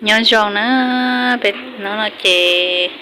Nyob zoo na, peb hnub no ces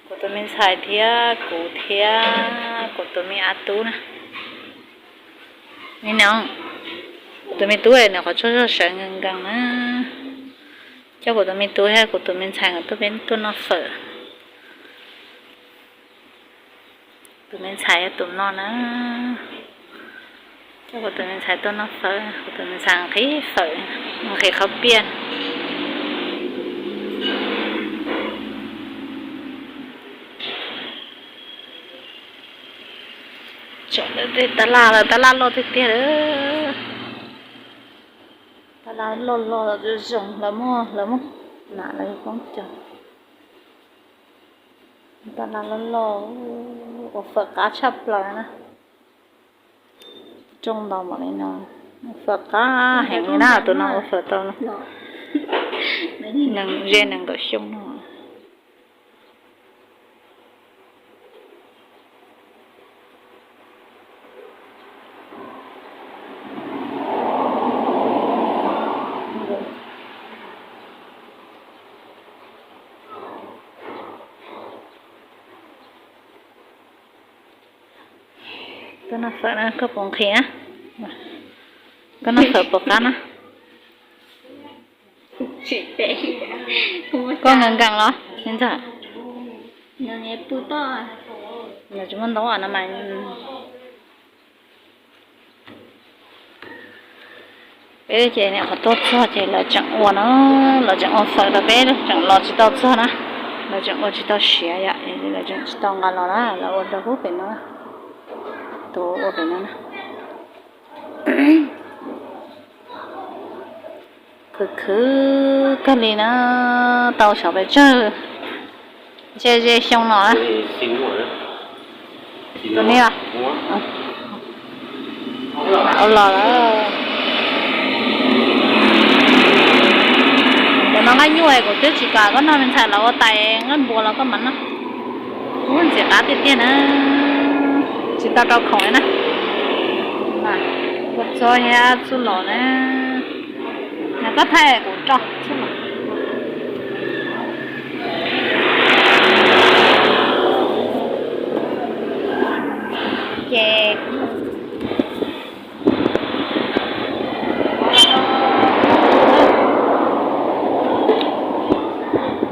kuv tus me ntxhais thiab kuv thiab kuv tus me ab tub na. Kuv tus me tub nws qhov tsaug zog sawv nkees nkees na. Coj kuv tus me tub thiab kuv tus me ntxhais nkawd tuaj, peb tuaj noj fawm. Tus me ntxhais yog tus no na. Coj kuv tus me ntxhais tuaj noj fawm, kuv tus me ntxhais nqhis fawm, nqhis qhauv piaj. Tab laj, tab laj loj tiag tiag lawm. Tab laj loj loj zoo, lawv muab, lawv muab nam lawv poob cog. Tab laj loj loj, ua fawm qab tshaj plaws na. Rooj nto npaum li no, ua fawm qab heev li na, tus no ua fawm tau nees, ze nees nkaum xyoo no. Koj noj fawm na, koj puas nqhis na? Koj noj fawm puas qab na? Koj nkees nkees los me ntxhais? Nws tsis muaj ntau na mas. Peb ces nim qhov tuaj txog ces lawv tseem ua no, lawv tseem ua fawm rau peb, tseem los tsis tau txog na. Lawv tseem ua tsis tau siav yom, lawv tseem tsis tau nqa los na, lawv ua rau pub pem no, tus ua pem no na. Khwv khwv kawg li na, tau xyov pes tsawg, ntshe ze xyoo no na. Tus ne, ua los lawm. Cov no nqaij nyuaj kuv twb tsis kam koj noj, me ntxhais los ua tais nqaij npua los koj mam noj. Ub, ntxim qab tiag tiag na, tsis tau rau khoom li na. Kua txob thiab txuj lom na, nws koj thaij kuv rau txuj lom. Ces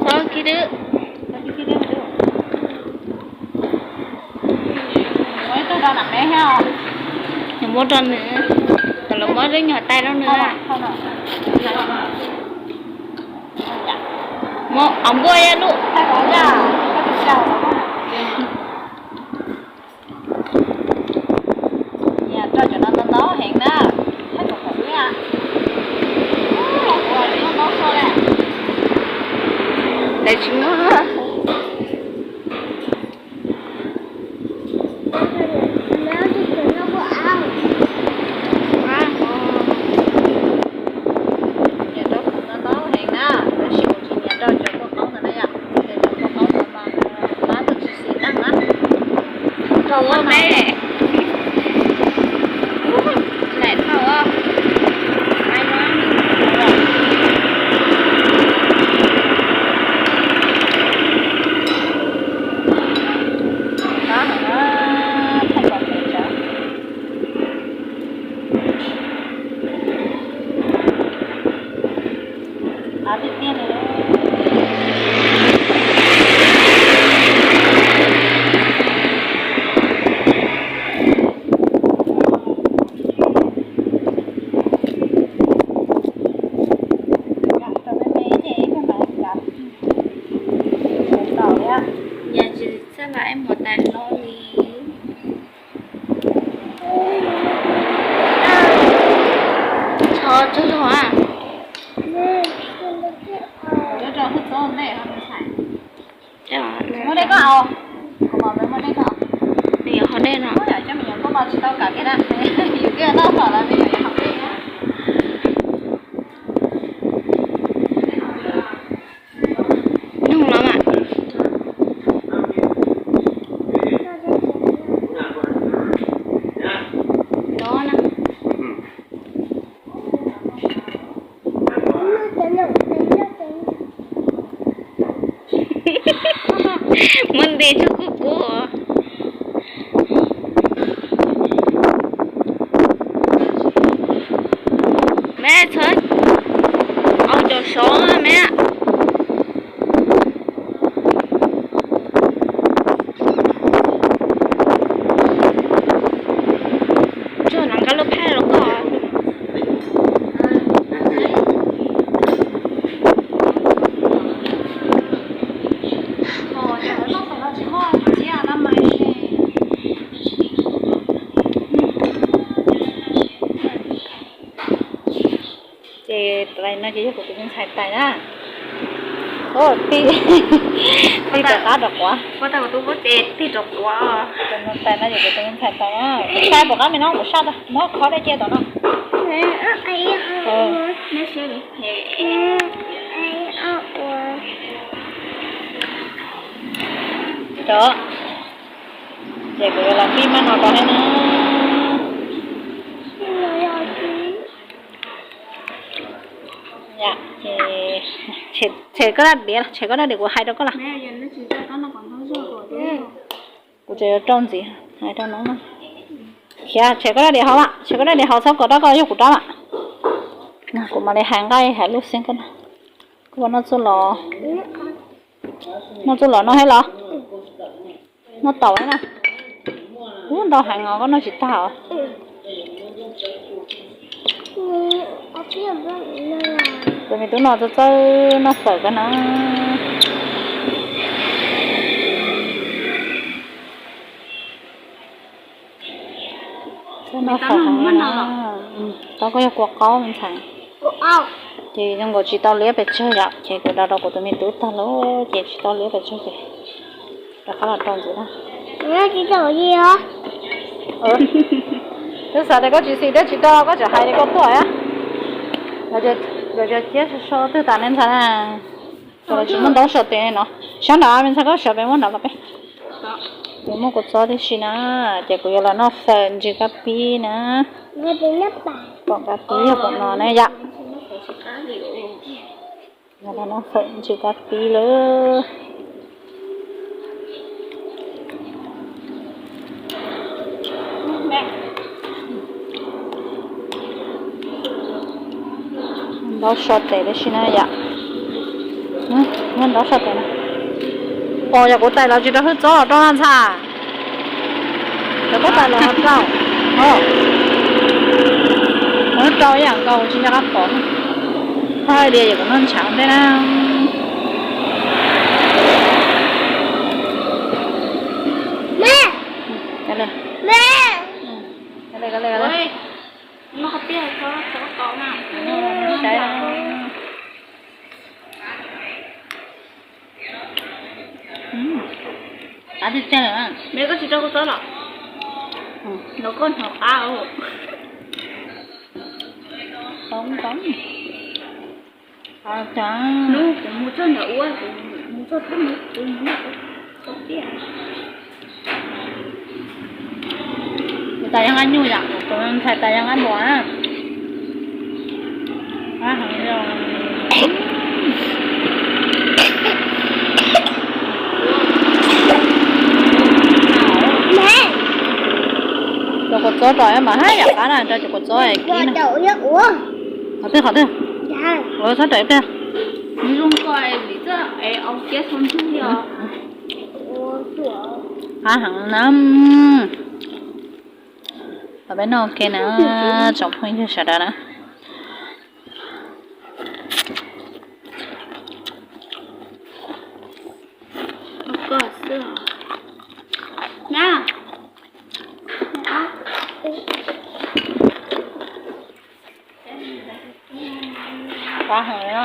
txhob khib dwb, muab rau nws, kom lawv muab lub nyuag tais rau nws. Muab qhov npuaj ib lub. Nyias rau cov no ntau ntau heev na, thaij kom pom ib. Lawv tsis muab. Nyias rau cov no ntau heev na, tab sis kuv tsis nyiam rau cov kua qaub ntawd na yom, cov kua qaub ntawd mas qab tsis xis neej na. Rau ua me laim tau. Yog tsis txawj lam ib muag tais hlob li. Txhob txog zog a. Muaj dej koj, kuv pom muaj dej koj. Nws yuav haus dej no. Yus twb noj tom lawv me nyuam yuav haus dej. Nug los mas. Đó na. Muab ntes tsuj kub kub. Me txhob, au cov sov me. Tsuag hnav nqa lub phaj rau koj. Ces tais no ces yog kuv tus me ntxhais tais na. Tig, tig rov qab rov quav. Tais no ces kuv tus me ntxhais tais na. Kuv saib puas qab me no kuv saj tag, muab khob dej cia tom no. Cov, ces kuv yuav los pib maj no rau thiab na. Tshem koj dab diav, tshem koj dab diav kuv hais rau koj lawm. Kuv tseem yuav rau ntxiv hais rau no. Khiav, tshem koj dab diav hauv, tshem koj dab diav hauv, txhob kom rab koj yog kuv rab mas. Kuv mam li hais nqaij hais lus xeeb koj na. Koj puas noj txuj lov? Noj txuj lov no thiab los? Noj taum na. Ub, ntau heev os, koj noj tsis tag os. Tus me tub no txawj txawj noj fawm kawg na. Txhob noj fawm heev na. Tau koj yog kua qaub me ntxhais. Ces zoo nkaus tsis tau liab pes tsawg yom, ces kuv da rau kuv tus me tub tag lawm ces tsis tau liab pes tsawg ces rov qab los rau ntxiv na. Twb xav tias koj tsis xis thiab tsis tau koj tseem hais tias koj tuaj. Los cov ciab so so twg tas ne ntxhais na. Cov los tsis muaj ntaub so tes no. Sab nram me ntxhais koj sawv pem muab nram los peb. Kuv muaj kua txob tib si na, ces kuv yuav los noj fawm ntsws kab pib na. Pom kab pib yog pom no ne yom. Yuav los noj fawm ntsws kab pib lawm. Ntaub so tes tib si na yom. Muab ntaub so tes na. Os, yog kuv tais los tsis rau hwj txob los rau no ntxhais. Cov koj tais los ho rau. Ho rau ib yam nkaus tsis nco qab pom. Thaj diav yog kuv noj ntshav ntej na. Qab tiag tiag lawm. Me koj tsis rau kua txob los? Los koj hnov qab. Tau tau. Hnub kuv mus txog nram ua, kuv mus txog teb mus kuv mus noj kua txob tiag. Kuv tais yog nqaij nyuj yom, kuv ntxhais tais yog nqaij npua na. Cov kua txob rau mam haj yam qab na, rau cov kua txob kib na. Qhov twg qhov twg? Ua txhob rau ib pliag. Qab heev na. Los peb noj ua ke na, tsoom phooj ywg sawv daws na. Qab heev na.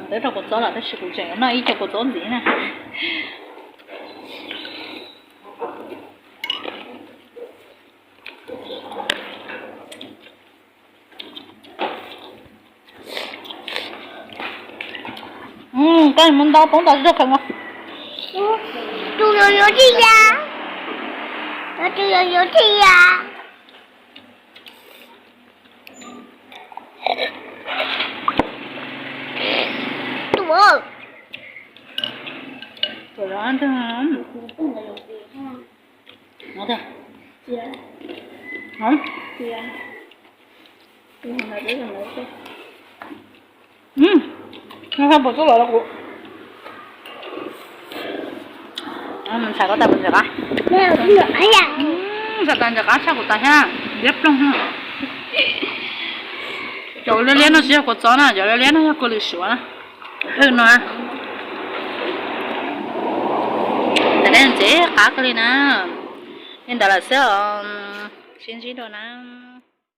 Tawb rau kua txob lawm tab sis kuv tseem yuav noj ib co kua txob ntxiv na. Koj mus ntau poob nto rau khaws no. Tus yuav yuav tij ya, tus yuav yuav tij ya. Tus no pom txuj lawm los kuv ntxhais koj tas ntxim qab. Ntxhais tas ntxim qab tshaj kuv tas thiab, liab ploog. Cov liab liab no tsis yog kua txob na, cov liab liab no yog kua lwm suav na. Hwj no. Ntxhais ntxim qab kawg li na. Li ntawd lawm xwb os, sib ntsib dua na.